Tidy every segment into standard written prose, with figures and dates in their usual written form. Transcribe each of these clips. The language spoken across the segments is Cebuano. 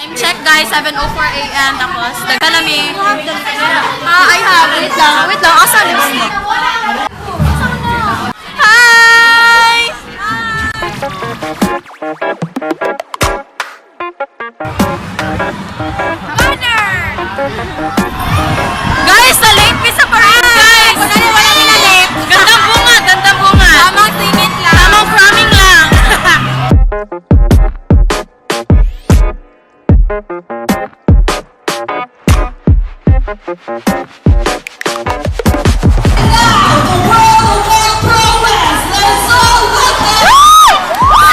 Time check, guys, 7:04 a.m. Tapos, daghan nami. Ah, I have. Wait lang. Wait lang. Asa lipstick? Hi! Guys, na-late mi sa parade, guys! Wala nila late. Gandang bunga, gandang bunga. Tamang singit lang. Tamang cramming lang. The World of War Pro West. Let's all welcome.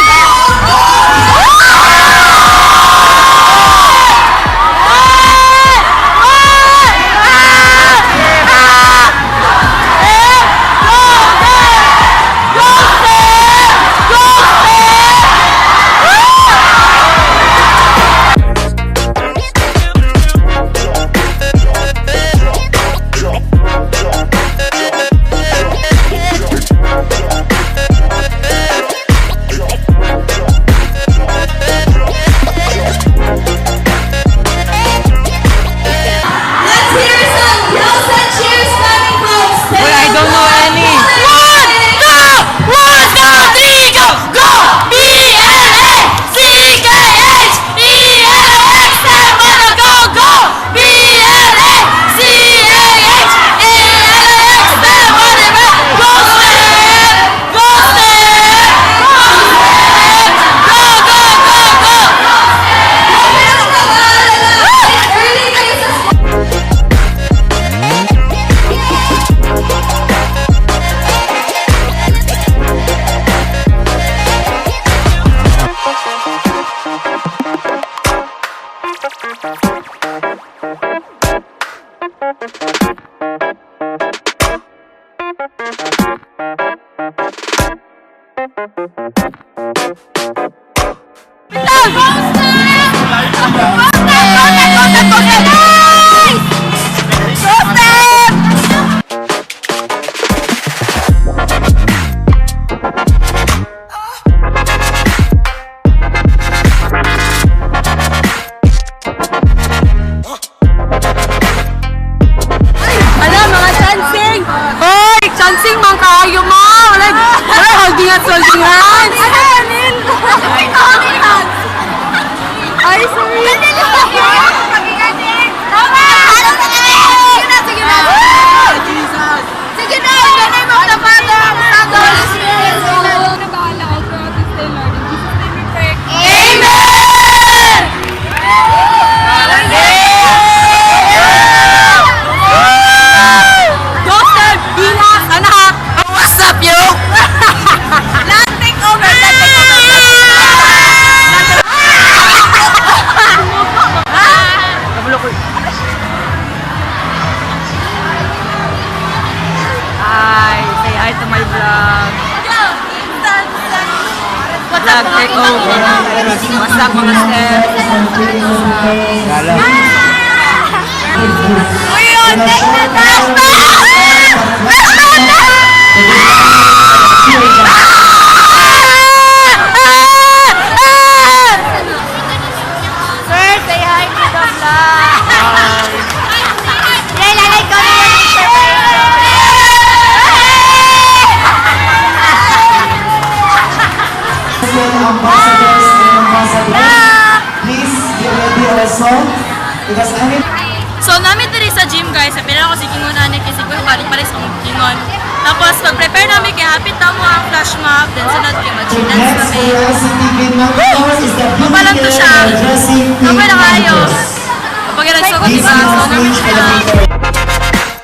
Let's hear some yells and cheers coming from Wait, I don't know any. One, two, one, two, three, go! Go! B L A C K H E L X M. Wanna go, go! B L A C A H E L X M. Wanna go? Go Step! Go Step! Go Step! Go, go, go, go! Early kayo sa Go Step! Go Step! Go Step! Go Step! Go Step! Guys! Go Step! Ala, mga chancing! Hoy, chancing man kaayo mo! Wala, wala holding hands, holding hands! Ay, sorry! Sige na! Sige na! In the name of the Father, the Son, the Holy Spirit. Amen! Go Step! Bilas! Anak! What's up, yo? Land take over! Land take over! Hi, say hi to my vlog. Vlog take over. What's up, mga steps? Uy, yun! Basta! Sir, say hi to the vlog! Yay, lalay ko na yung picture. Ambassadors and ambassadors, please be ready also because I need So, namin diri sa gym, guys. Sabi na ako si Kingon ani kay siguro balik pares ang Kingon. Tapos pag-prepare namin kay hapit ta mo ang flash mob, then sunod kay mag-dance Next kami. for your ICT mentors is the Mapa lang to beauty siya. care dressing team Mapa na kayo. mentors. Kapag nagsugot, Please diba? be on So, namin stage for siya. the picture.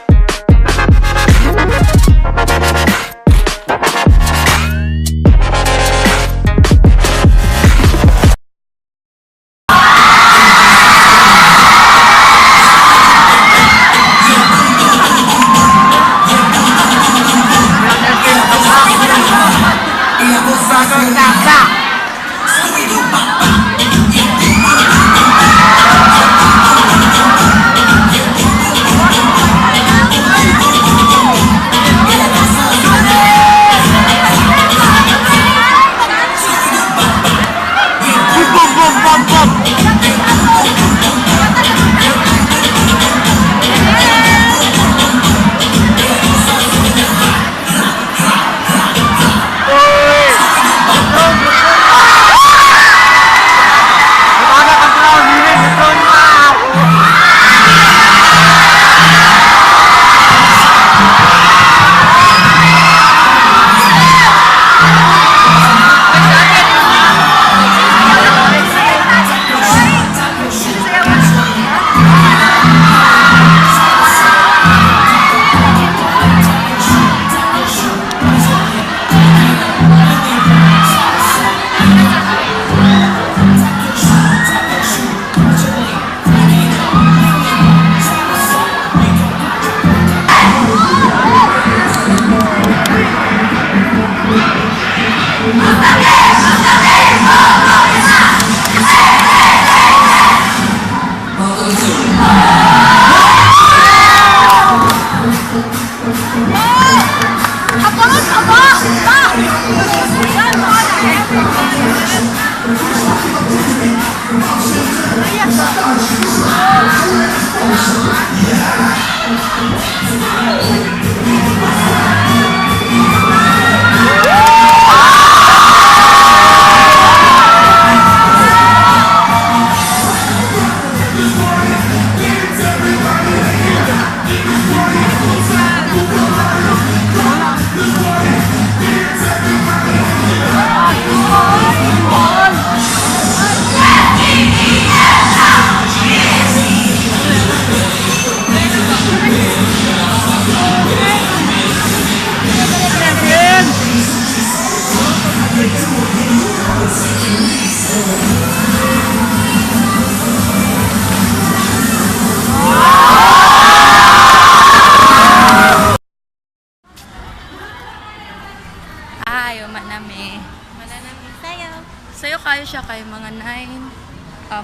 Ay, manami. Mananami sa'yo. Sayo kayo siya kay mga 9,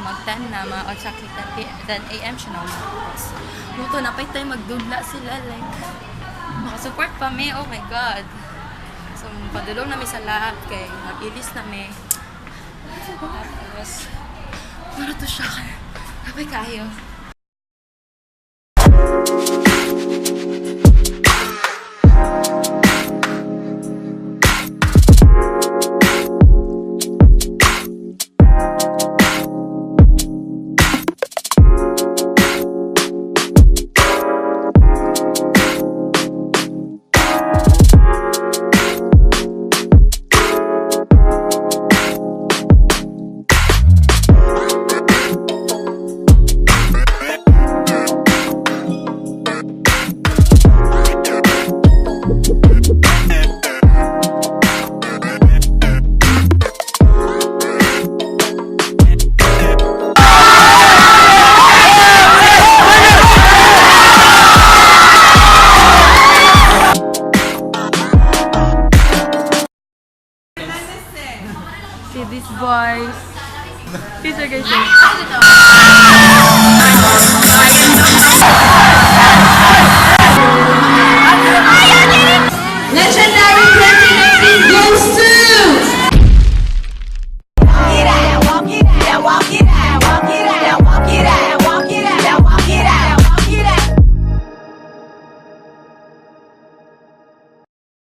mag 10 na, mga exactly 10, 10 a.m. siya na umatapos. Muto na pa tayo magdudla sila, like, makasupport pa mi, oh my God. So, padulong na mi sa lahat kay mag-ilis na mi. Tapos, mara to siya kay, kapay kayo.